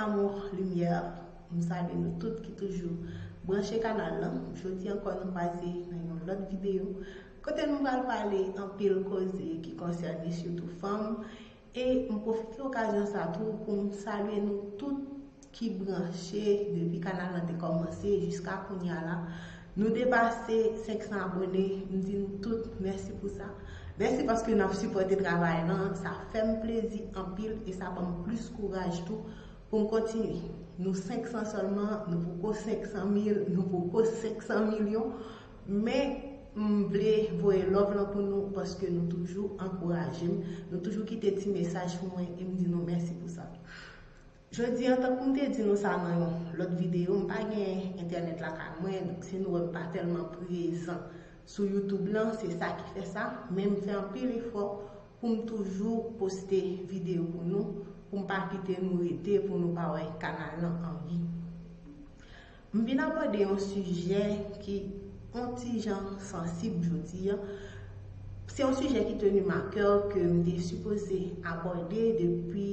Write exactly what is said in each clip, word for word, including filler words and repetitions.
Amour, limyè, m salye nou tout ki toujou branche kanal lan. Jodi ankò nou kwaze nan yon lòt videyo kote nou pral pale anpil koze ki konsène sitou fanm. E m pwofite okazyon sa tou pou m salye nou tout ki branche depi kanal lan te kòmanse jiska kounye a la. Nou depase senk san abòne, m di nou tout mèsi pou sa. Mèsi paske n ap sipòte travay lan, sa fè m plezi anpil e sa ban m plis kouraj tou pou m kontinye. Nou senk san sèlman, nou poko senk san mil, nou poko senk san milyon, men m vle voye love lan pou nou paske nou toujou ankouraje m, nou toujou kite ti mesaj pou mwen e m di nou mèsi pou sa. Jodi an, tankou m te di nou sa nan yon lòt videyo, m pa gen entènèt lakay mwen, donk si nou wè m pa tèlman prezan sou YouTube lan, se sa ki fè sa, men m fè anpil efò pou m toujou poste videyo pou nou, pou m pa kite nou rete, pou nou pa wè kanal lan an vi. M vin abòde yon sijè ki yon ti jan sansib jodi an. Se yon sijè ki tenu m a kè, ke m te sipoze abòde depi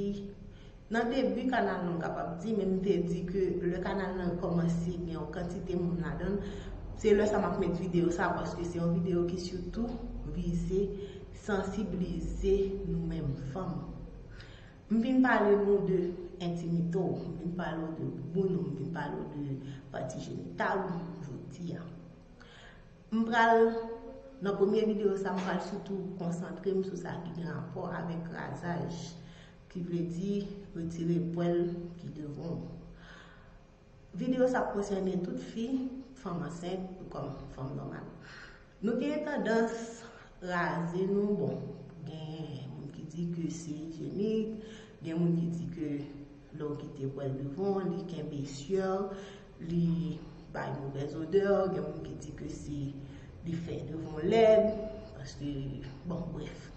nan debi kanal lan, m kapab di, men m te di ke lè kanal lan kòmanse gen yon kantite moun ladan l, se lè sa m ap met videyo sa, paske se yon videyo ki sitou vize sansibilize nou menm fanm. M vin pale nou de entimite w, m vin pale w de bouboun ou, m vin pale w de pati jenital ou jodi a. M pral, nan premye videyo sa, m pral sitou konsantre m sou sa ki gen rapò avèk razaj, ki vle di retire pwèl ki devan w. Videyo sa ap konsène tout fi, fanm ansent, tou kòm fanm nòmal. Nou gen tandans raze nou, bon, gen moun ki di ke se ijyenik, gen moun ki di ke lè w kite pwèl devan w, li kenbe syè, li bay movèz odè, gen moun ki di ke se, li fè devan w lèd, paske, bon, brèf.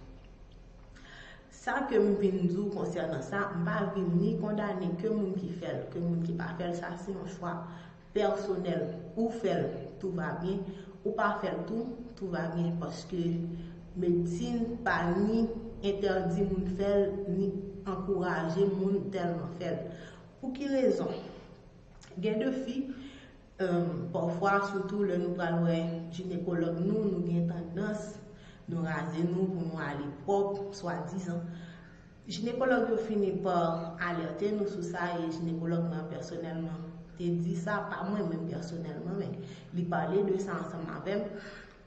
Sa ke m vin di w konsènan sa, m pa vin ni kondane ke moun ki fè l, ke moun ki pa fè l, sa se yon chwa pèsonèl. Ou fè l, tout va byen. Ou pa fè l tou, tout va byen. Paske medsin pa ni entèdi moun fè l, ni ankouraje moun tèlman fè l. Pou ki rezon? Gen de fi, pafwa, sitou lè nou pral wè jinekològ nou, nou gen tandans, nou raze nou pou nou ale pwòp, swadizan. Jinekològ yo fini pa alète nou sou sa, e jinekològ mwen pèsonèlman te di sa, pa mwen menm pèsonèlman, men li pale de sa ansanm avè m.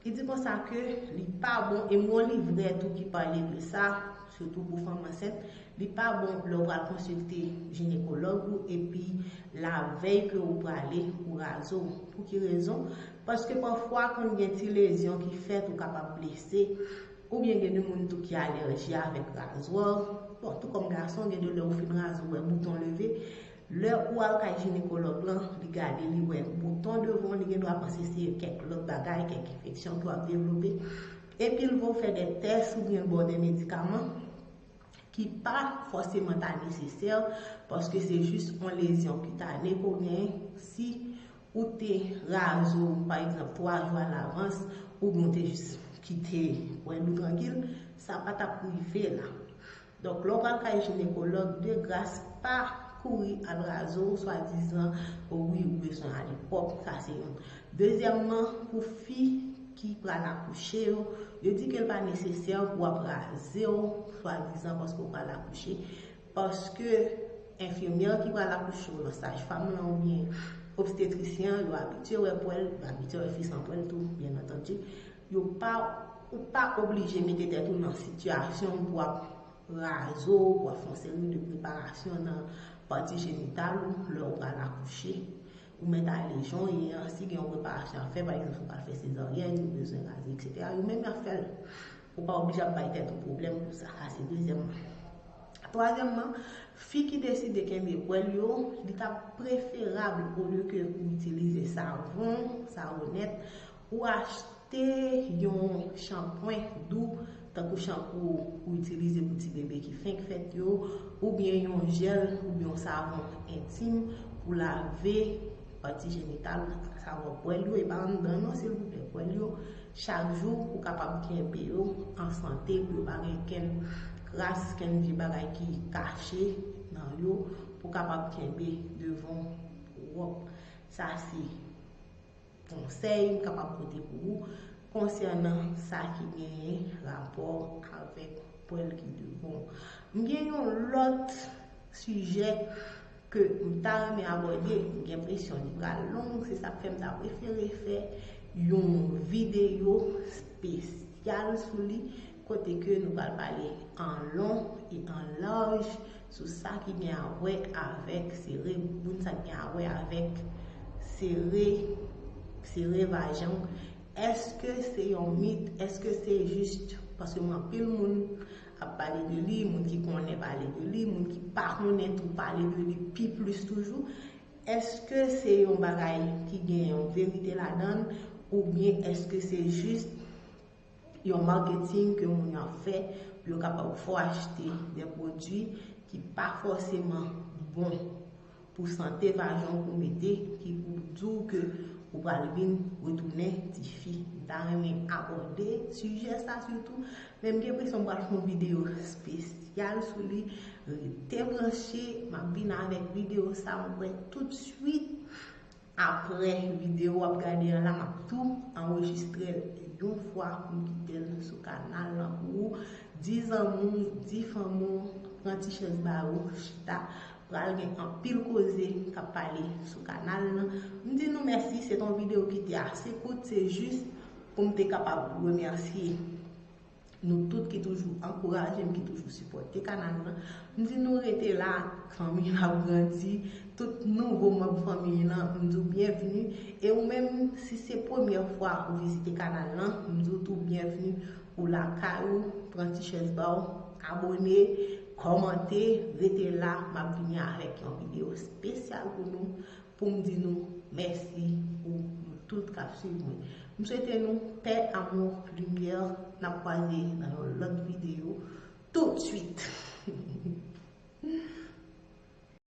Li di konsa ke li pa bon, e m gon livrè tou ki pale de sa, sitou pou fanm ansent, li pa bon lè w pral konsilte jinekològ ou epi lavèy ke ou prale ou raze w. Pou ki rezon? Paske pafwa konn gen ti lezyon ki fèt, ou kapab blese, oubyen gen de moun tou ki alèji avèk razwa. Bon, tou kòm gason, gen de lè ou fin raze w wè bouton leve. Lè ou al kay jinekològ lan, li gade, li wè bouton devan w, li gendwa panse se kèk lòt bagay, kèk enfeksyon ke w ap devlope. Epi l voye w fè de tès oubyen l ba w de medikaman ki pa fòseman ta nesesè, paske se jis yon lezyon kitane ke w genyen. Si ou te raze w, pa egzanp, twa jou alavans, oubyen w te jis kite pwèl ou trankil, sa pa t ap rive la. Donk, lè w pral kay jinekològ, de gras, pa kouri al raze w, swadizan, o wi, ou bezwen ale pwòp, sa se youn. Dezyèmman, pou fi ki pral akouche yo, yo di ke l pa nesesè pou w ap raze w, swadizan paske w pral akouche, paske enfimyè ki pral akouche w lan, sajfam lan oubyen obstetrisyen an, yo abitye wè pwèl, yo abitye wè fi san pwèl tou, byen antandi. Yo pa, ou pa oblije mete tèt ou nan sitiyasyon pou w ap raze w, pou w ap fè yon seri de preparasyon nan pati jenital ou lè w pral akouche. Ou mèt ale jan w ye an, si gen yon preparasyon a fè, pa egzanp, si w pral fè sezaryèn, ou bezwen raze, etsetera, yo menm y ap fè l. Ou pa oblije ap bay tèt ou pwoblèm pou sa. Sa se dezyèmman. Twazyèmman, fi ki deside kenbe pwèl yo, li t ap preferab olye ke ou itilize savon, savonèt, ou achte yon shanpwen dou, tankou shanpou ou itilize pou ti bebe ki fenk fèt yo, oubyen yon jèl oubyen yon savon entim pou lave pati jenital, savon pwèl yo, e pa anndan non, silvouplè, pwèl yo, chak jou pou kapab kenbe yo an sante, pou yo pa gen kenn kras, kenn vye bagay ki kache nan yo, pou kapab kenbe devan w pwòp. Sa se konsèy m kapab pote pou ou konsènan sa ki genyen rapò avèk pwèl ki devan w. M gen yon lòt sijè ke m ta renmen abòde, m gen enpresyon li pral long, se sa k fè m ta prefere fè yon videyo espesyal sou li, kote ke nou pral pale an lon e an laj sou sa ki gen a wè avèk sere bouboun, sa ki gen a wè avèk sere, sere vajan. Èske se yon mit? Èske se jis? Paske m anpil moun ap pale de li, moun ki konnen pale de li, moun ki pa konnen tou pale de li pi plis toujou. Èske se yon bagay ki gen yon verite ladan l, oubyen èske se jis yon maketing ke moun yo ap fè pou yo kapab fè w achte de pwodui ki pa fòseman bon pou sante vajan w, pou mete, ki pou di w ke ou pral vin retounen tifi. M ta renmen abòde sijè sa sitou, men m gen enpresyon m pral fè yon videyo espesyal sou li. Rete branche, m ap vin avèk videyo sa mwen tout swit. Apre videyo w ap gade an la, m ap tou anrejistre l yon fwa pou m kite l sou kanal lan pou ou. Di zanmi w, di fanmi w, pran ti chèz ba yo, chita. Pral gen anpil koze k ap pale sou kanal lan. M di nou mèsi, se t on videyo ki te ase kout, se jis pou m te kapab remèsye nou tout ki toujou ankouraje m, ki toujou sipòte kanal lan. M di nou rete la, fanmi l ap grandi. Tout nouvo manm fanmi lan, m di w byenvni. E ou menm, si se premyè fwa ou vizite kanal lan, m di w tou byenvni. Ou lakay ou, pran ti chèz ba w, abòne, kòmante, rete la, m ap vini avèk yon videyo espesyal pou nou, pou m di nou mèsi pou nou tout k ap swiv mwen. M swete nou pè, amou, limyè. N ap kwaze nan yon lòt videyo.